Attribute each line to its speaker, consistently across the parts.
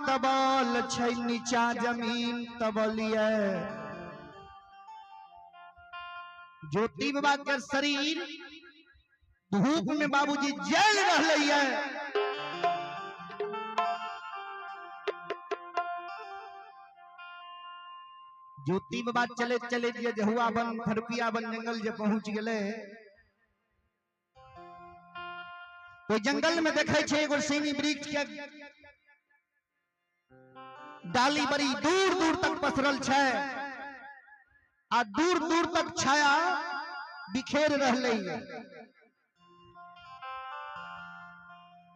Speaker 1: तबल छै नीचा जमीन तबलिए। ज्योति बाबा के शरीर धूप में बाबूजी जल रहले है। ज्योति बाबा चले चले जे जहुआ बन फरपिया बन जंगल जे पहुंच गेले तो जंगल में देखे छे एगो सैनी वृक्ष के डाली बड़ी दूर दूर तक पसरल छै आ दूर दूर तक छाया बिखेर रहले है।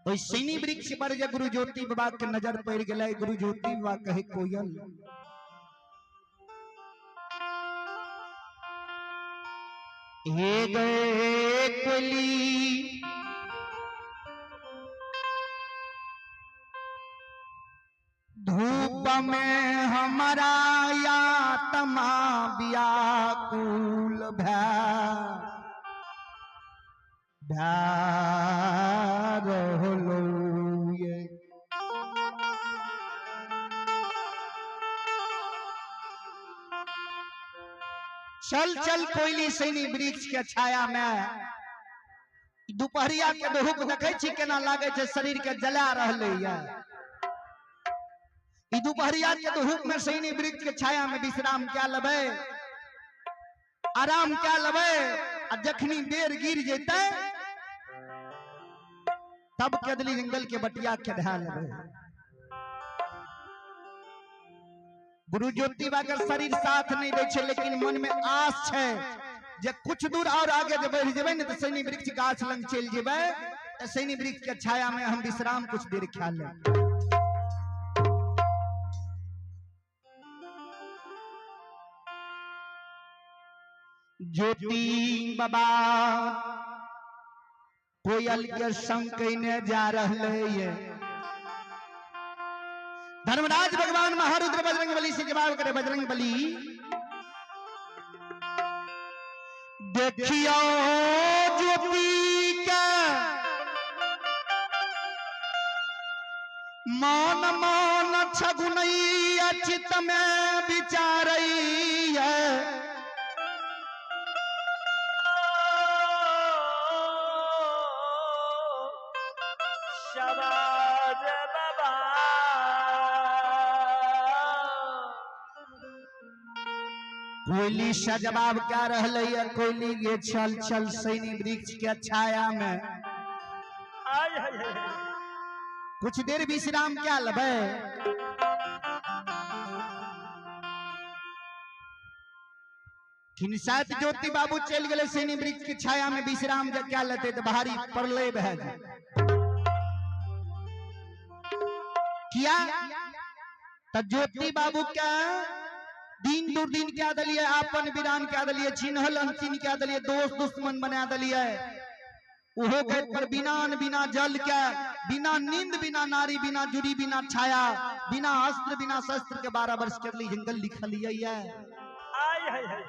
Speaker 1: ओहि सैनी वृक्ष पर जे गुरु ज्योति बाबा के नजर पड़ गेलै, गुरु ज्योति बाबा कहे कोयल हे गए कोयली धूप में हमारा आत्मा व्याकुल भै भै रहलो ये। चल चल कोयली सैनी वृक्ष के छाया में दुपहरिया के धूप देखे छी केना लागे छै शरीर के जला रहले ये। ई दुपहरिया के धूप में सैनी वृक्ष के छाया में विश्राम क्या लेबै, आराम क्या लेबै, आ जखनी बेर गिर जेतै तब केदली जंगल के बटिया के धै लेबै। गुरु ज्योति बा के शरीर साथ नहीं दै छै, लेकिन मन में आस छै जे कुछ दूर और आगे जे बढ़ जेबै ने तो सैनी वृक्ष गाछ लंग चलि जेबै, तो सैनी वृक्ष के छाया में हम विश्राम कुछ देर खा लेब। ज्योति बाबा कोयल के संग कइने जा रहले ये। धर्मराज भगवान महारुद्र बजरंग बली से जवाब करे, बजरंग बली देखियो ज्योति के मन मन छगुनैया चित में विचारैया।
Speaker 2: शबाज बाबा
Speaker 1: कोयली से जवाब क्या रहले है, कोयली ये चल चल सैनी वृक्ष के छाया में
Speaker 2: आय हाय हाय।
Speaker 1: कुछ देर विश्राम क्या लबे। शायद ज्योति बाबू चल गए सैनी वृक्ष के छाया में विश्राम जब क्या लेते तो भारी पड़ले भै किया तो ज्योति बाबू क्या दिन दू दिन क्या दलिए, आपन वीरान क्या दलिए, चिन्हल अनचिन्ह क्या दलिए, दोस्त दुश्मन बना दलिए। ओहो गए पर बिना अन्न बिना जल के, बिना नींद बिना नारी बिना जुड़ी बिना छाया, बिना अस्त्र बिना शस्त्र के 12 वर्ष के लिए जंगल लिखल है।
Speaker 2: आय हाय हाय।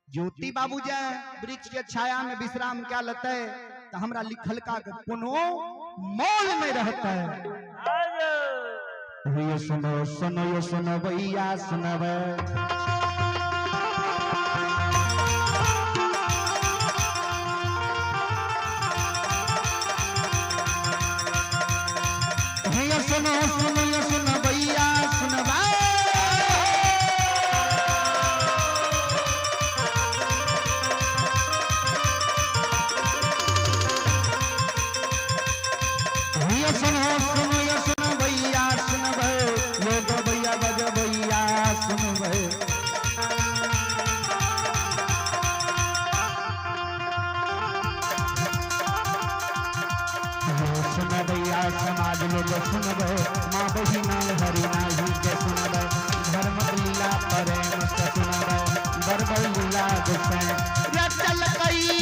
Speaker 1: ज्योति बाबू जे वृक्ष के छाया में विश्राम क्या लेते तो हमरा लिखल का कोनो मोल नहीं रहता है। ये सुनो सुनो ये सुनो भैया सुनबे, ये सुनो सुनो ये सुनो भैया सुनबे। ये सुनो सुनो ये सुनो भैया सुनबे, लोग भैया बज भैया सुनबे। ये सुनबैया समाज लोग सुनबे, माँ बहिना हरि नाही के सुनबे, धर्म लीला प्रेम से सुनबे, बरबर लीला गुसैन रचल कई।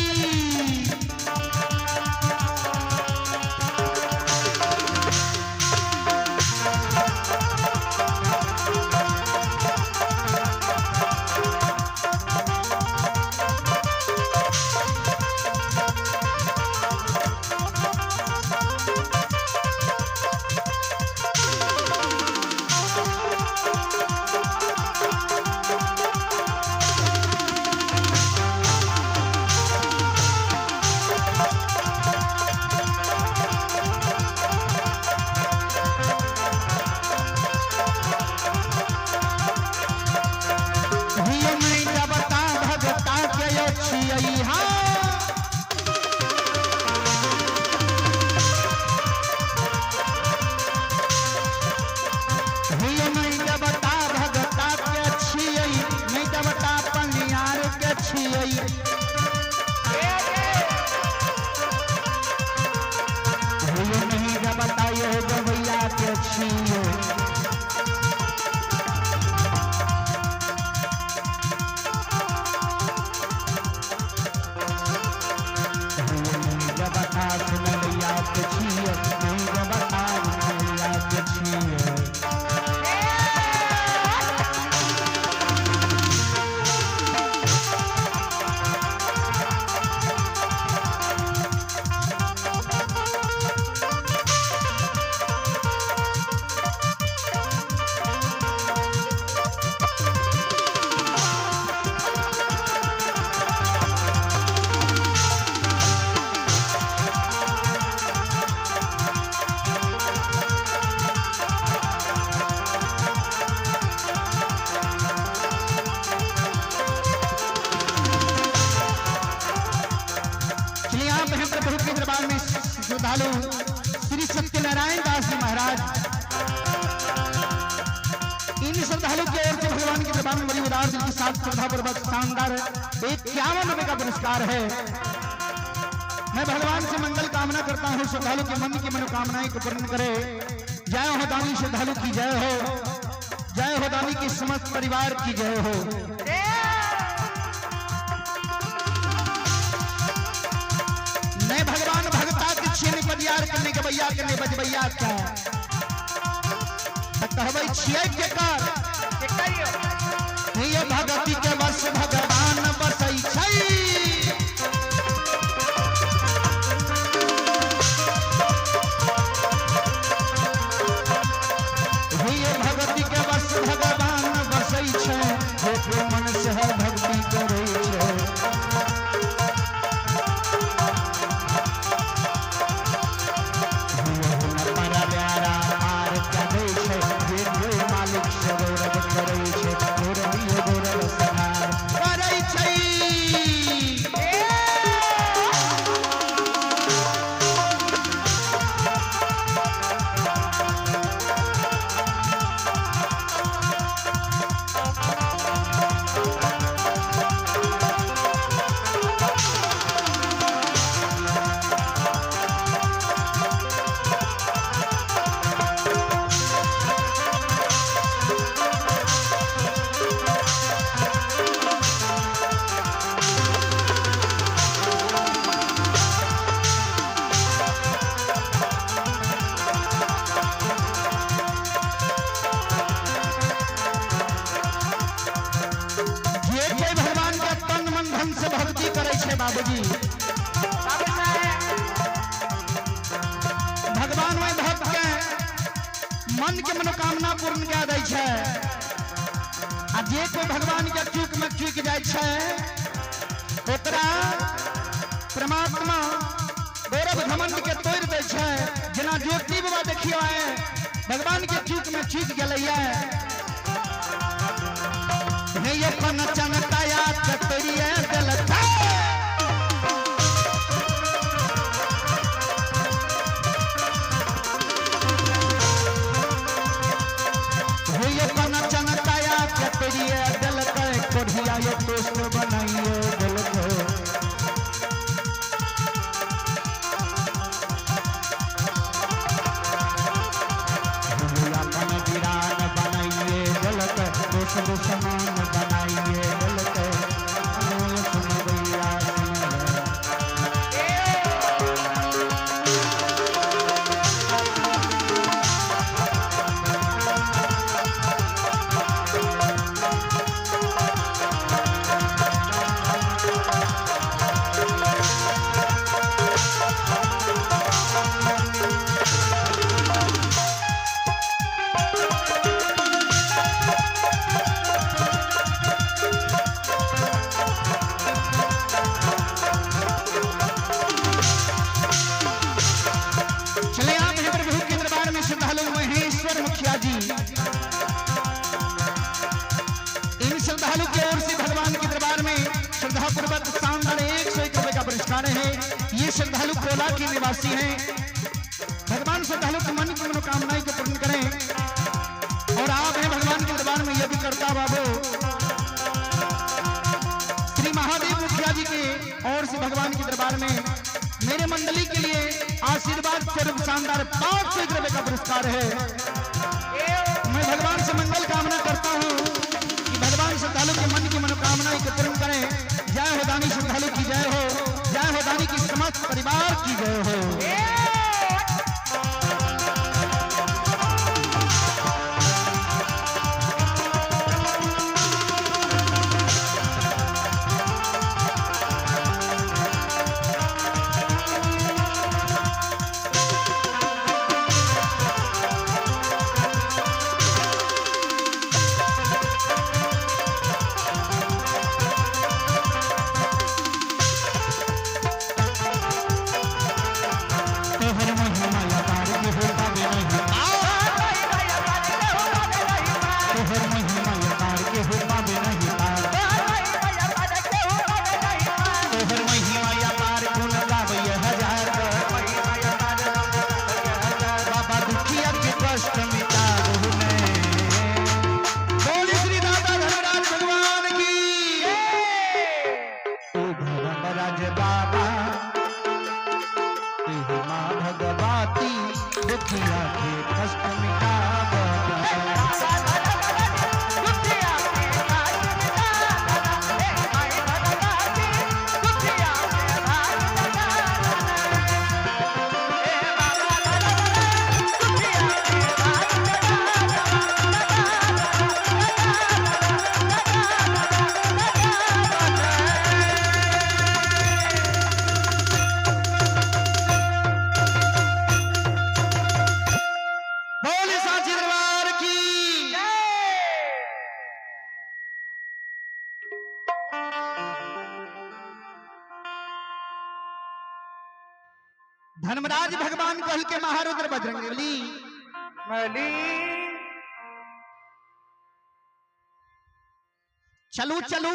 Speaker 1: श्रद्धालु श्री सत्यनारायण दास जी महाराज, इन श्रद्धालु की ओर से भगवान के दरबार में बड़ी उदार दिल के साथ श्रद्धा पूर्वक शानदार 51 रुपए का पुरस्कार है। मैं भगवान से मंगल कामना करता हूँ, श्रद्धालु के मन की मनोकामनाएं को पूर्ण करे। जय हो दानी श्रद्धालु की जय हो, जय हो दानी की समस्त परिवार की जय हो। नहीं भगवान भगता के छेन पदियार करने के भैया करने बजबैया क्या कहबै छियै के कर ये भगती के बस भगवान बसै छै। हे भगती के बस भगवान बसै छै, जे कोइ मन से हर भक्ति करै छै। पर प्यारा पार करै छै, जे कोइ मालिक से गौरव करै छै, गौरव गौरव सहार करै छै। जे कोई भगवान के तन मन धन से भक्ति करे छै बाबूजी, भगवान वही भक्त के मन के मनोकामना पूर्ण कए दै छै। आ जे कोई भगवान के चूक में चूक जाइ छै, ओकरा परमात्मा गौरव घमंड के तोड़ि दै छै। जेना ज्योति बाबा देखियो आए भगवान के चूक में चूक गेलैया, हे अपन चनताया कतरिया देलकै। हे अपन चनताया कतरिया देलकै, कोढ़िया ये दोस्त बनाइए देलकै। हे अपन वीरान बनाइए देलकै, दोस्त दुश्मन बनाइए देलकै। बोल सुनबैया सुनबै। चले आप हैं प्रभु के दरबार में श्रद्धालु महेश्वर मुखिया जी, इन श्रद्धालु की ओर से भगवान के दरबार में श्रद्धा पूर्वक शानदार 101 रुपए का पुरस्कार है। ये श्रद्धालु कोला के निवासी हैं। भगवान श्रद्धालु के मन की मनोकामनाएं को पूर्ण करें। और आप हैं भगवान के दरबार में यज्ञ करता बाबू श्री महादेव मुखिया जी के और से भगवान के दरबार में मेरे मंडली के लिए आशीर्वाद स्वरूप शानदार 501 रुपए का पुरस्कार है। मैं भगवान से मंगल कामना करता हूँ कि भगवान श्रद्धालु के मन की मनोकामना को पूर्ण करें। जय हो दानी श्रद्धालु की जय हो, जय हो दानी की समस्त परिवार की जय हो। धर्मराज भगवान कहल के महारुद्र बजरंगबली
Speaker 2: मली
Speaker 1: चलू चलू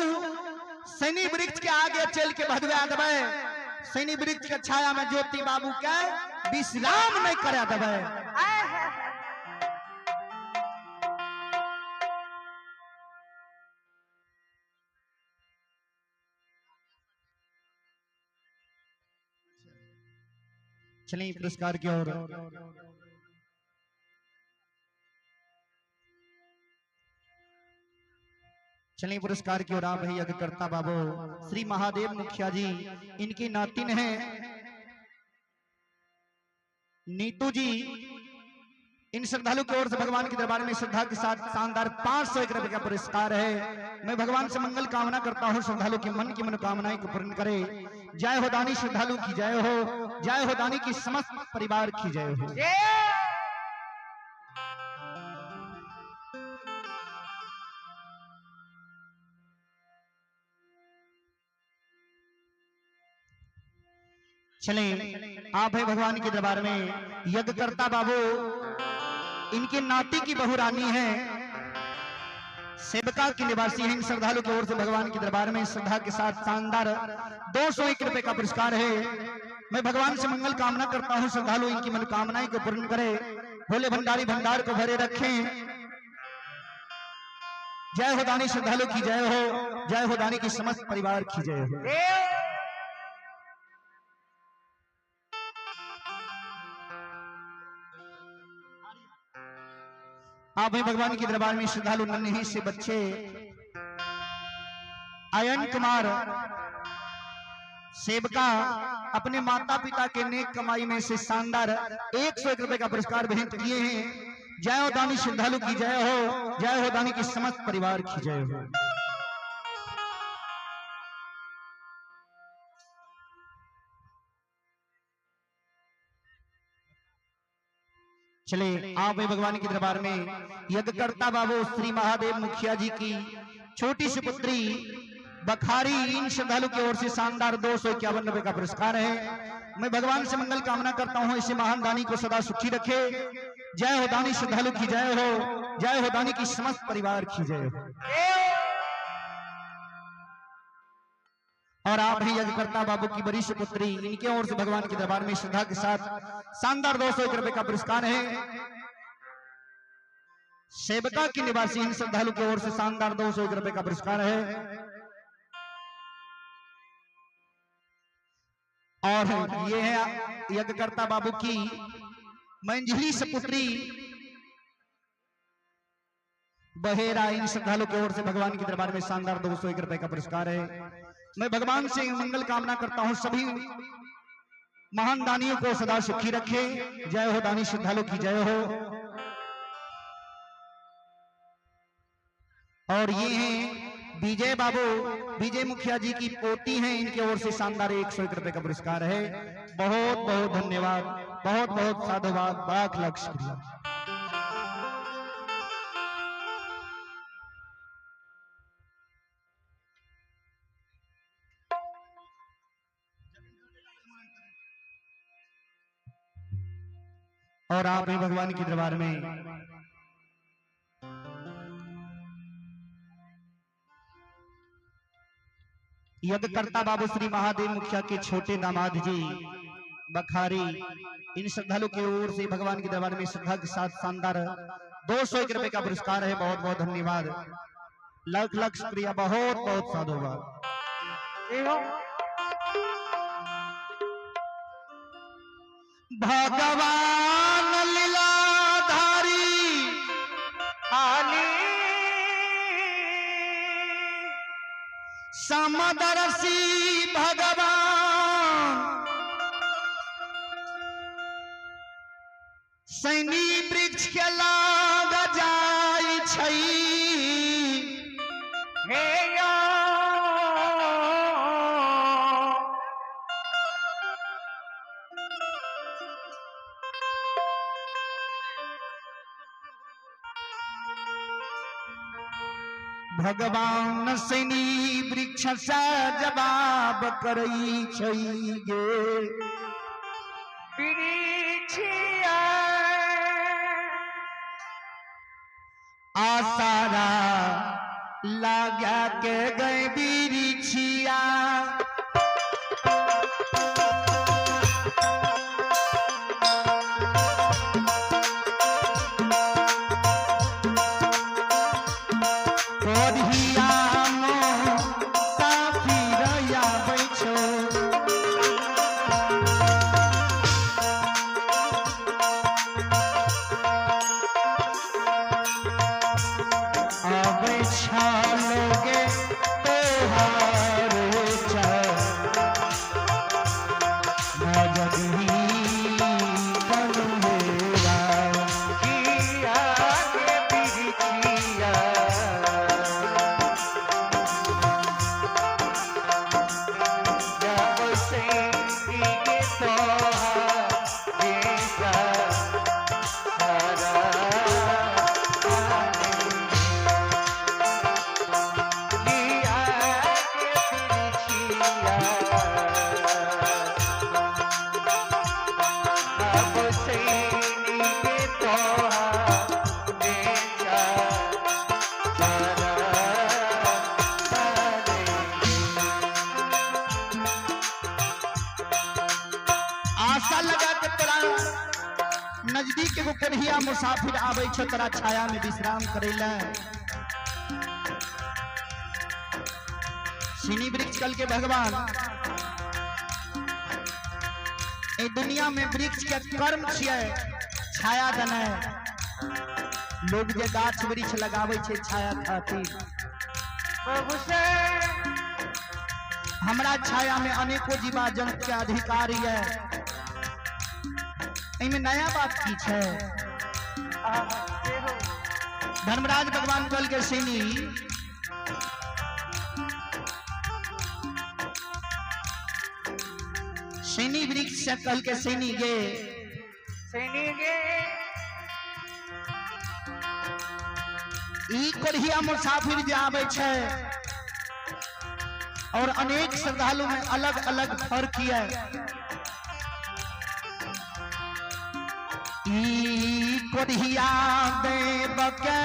Speaker 1: सैनी वृक्ष के आगे चल के भदवा देबै, सैनी वृक्ष के छाया में ज्योति बाबू के विश्राम नहीं करा देबै। चलिए पुरस्कार की ओर। चलिए पुरस्कार की ओर। आप भाई यज्ञकर्ता बाबू श्री महादेव मुखिया जी, इनकी नातिन है नीतू जी। इन श्रद्धालु की ओर से भगवान के दरबार में श्रद्धा के साथ शानदार 501 रुपए का पुरस्कार है। मैं भगवान से मंगल कामना करता हूं, श्रद्धालु के मन की मनोकामनाएं को पूर्ण करे। जय हो दानी श्रद्धालु की जय हो, जय हो दानी की समस्त परिवार की जय हो। चले आप है भगवान के दरबार में यज्ञकर्ता बाबू, इनके नाती की बहु रानी है, सेवका की निवासी हैं। श्रद्धालु की ओर से भगवान के दरबार में श्रद्धा के साथ शानदार 201 रुपए का पुरस्कार है। मैं भगवान से मंगल कामना करता हूं, श्रद्धालु इनकी मनोकामनाएं को पूर्ण करे, भोले भंडारी भंडार को भरे रखें। जय हो दानी श्रद्धालु की जय हो, जय हो दानी की समस्त परिवार की जय हो। आप भगवान के दरबार में श्रद्धालु नन्हे से बच्चे आयन कुमार सेवका अपने माता पिता के नेक कमाई में से शानदार 101 रुपए का पुरस्कार भेंट किए हैं। जय हो दानी श्रद्धालु की जय हो, जय हो दानी की समस्त परिवार की जय हो। चले आप भगवान के दरबार में यज्ञकर्ता बाबू श्री महादेव मुखिया जी की छोटी सी पुत्री बखारी, इन श्रद्धालु की ओर से शानदार 251 रुपए का पुरस्कार है। मैं भगवान से मंगल कामना करता हूं, इसे महान दानी को सदा सुखी रखे। जय हो दानी श्रद्धालु की जय हो, जय हो दानी की समस्त परिवार की जय हो। और आप ही यज्ञकर्ता बाबू की बड़ी सी पुत्री, इनके ओर से भगवान के दरबार में श्रद्धा के साथ शानदार 201 रुपए का पुरस्कार है। सेवका की निवासी इन श्रद्धालु की ओर से शानदार 201 रुपए का पुरस्कार है। और ये है यज्ञकर्ता बाबू की मंझली सपुत्री बहेरा, इन श्रद्धालु की ओर से भगवान के दरबार में शानदार 201 रुपए का पुरस्कार है। मैं भगवान से मंगल कामना करता हूं, सभी महान दानियों को सदा सुखी रखे। जय हो दानी श्रद्धालु की जय हो। और ये हैं विजय बाबू, विजय मुखिया जी की पोती हैं, इनके ओर से शानदार 101 रुपए का पुरस्कार है। बहुत बहुत धन्यवाद, बहुत बहुत साधुवाद, लाख लाख शुक्रिया। और आप हैं भगवान के दरबार में यज्ञकर्ता बाबू श्री महादेव मुखिया के छोटे दामाद जी बखारी, इन श्रद्धालु की ओर से भगवान के दरबार में श्रद्धा के साथ शानदार 201 रुपए का पुरस्कार है। बहुत बहुत धन्यवाद, लाख लाख शुक्रिया, बहुत बहुत साधुवाद। भगवान लीलाधारी
Speaker 2: आली
Speaker 1: समदर्शी भगवान सैनी वृक्ष के लाग जाय छै।
Speaker 2: हे यो
Speaker 1: भगवान सैनी वृक्ष से जवाब करई छै गे।
Speaker 2: पीठ
Speaker 1: लगा के गए बिरिछिया। कोढ़िया मुसाफिर आबै छौ। आबै छौ लोगे तोहार नजरी कन्हेरा।
Speaker 2: किया के बिरछिया जब सैनी के तोहार बेटा सारा किया के बिरछिया अब सैनी के तोहार बेटा सारा।
Speaker 1: आशा लगा के तोरा नजदीक एगो कोढ़िया मुसाफिर आबै छौ तोरा छाया में विश्राम करे ला। सिनी वृक्ष कल के भगवान ए दुनिया में वृक्ष के कर्म छियै छाया देनाइ। लोग जे गाछ वृक्ष लगाबै छै छाया खातिर।
Speaker 2: प्रभु से
Speaker 1: हमरा छाया में अनेको जीवा जंतु के अधिकार ये। एहिमे नया बात की छै? धर्मराज भगवान कहल के सिनी सिनी वृक्ष से कहल के सिनी गे
Speaker 2: सैनी गे
Speaker 1: ई कोढ़िया मुसाफिर जे आबै छै और अनेक श्रद्धालु में अलग अलग फर्क ये। ई कोढ़िया देव के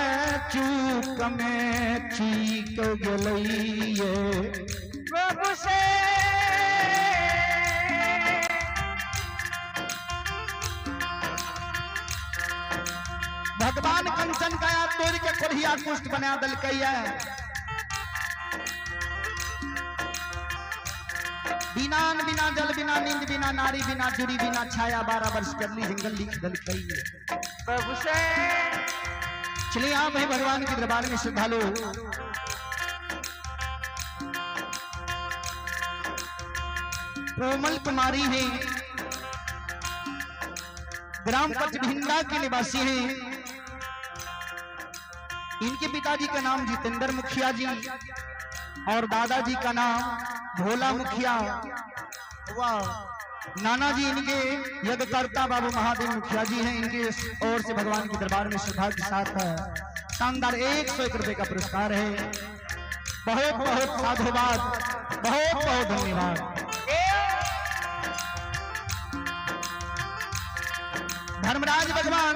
Speaker 1: चूक में चीक गेलैये।
Speaker 2: प्रभु से
Speaker 1: भगवान कंचन काया तोड़ के कोढ़िया कुष्ठ बना देलकैये। बिना अन्न बिना जल बिना नींद बिना नारी बिना जुड़ी बिना छाया 12 वर्ष करली जंगल लिख देलकैये।
Speaker 2: प्रभु से
Speaker 1: चलिए आप हैं भगवान के दरबार में श्रद्धालु। कोमल कुमारी है, ग्राम पचभिंडा के निवासी हैं। इनके पिताजी का नाम जितेंद्र मुखिया जी और दादाजी का नाम भोला मुखिया। वाह, नाना जी इनके यज्ञकर्ता बाबू महादेव मुखिया जी हैं। इनके ओर से भगवान के दरबार में श्रद्धा के साथ शानदार 101 रुपए का पुरस्कार है। बहुत बहुत साधुवाद, बहुत बहुत धन्यवाद। धर्मराज भगवान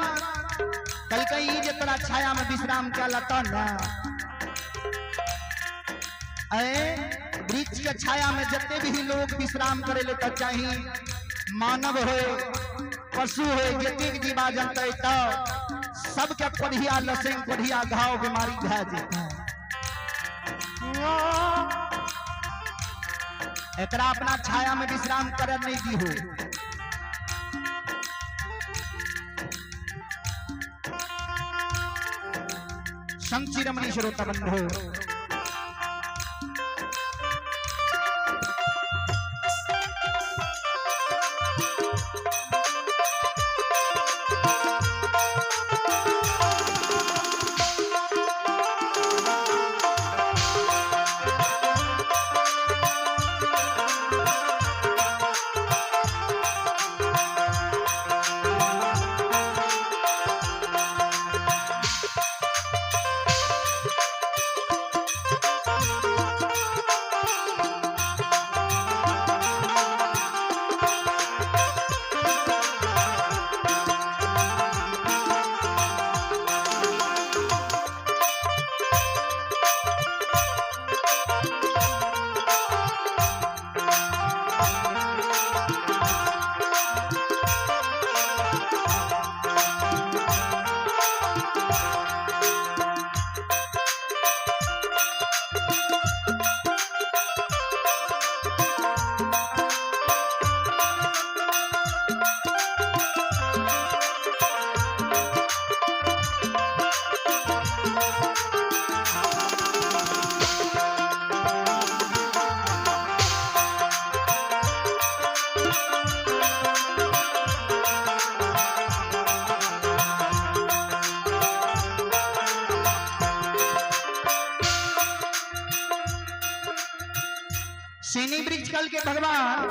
Speaker 1: कल कहीं जे तोरा छाया में विश्राम कल ना वृक्ष के छाया में जते भी लोग विश्राम करे ले त चाही मानव हो पशु हो जते जीवा जंतु त सबके कोढ़िया लसेंग कोढ़िया घाव बीमारी भए जेतै। एकरा अपना छाया में विश्राम करे नहीं दीहो। संचिरमणि श्रोता बंधु, वृक्ष कल के भगवान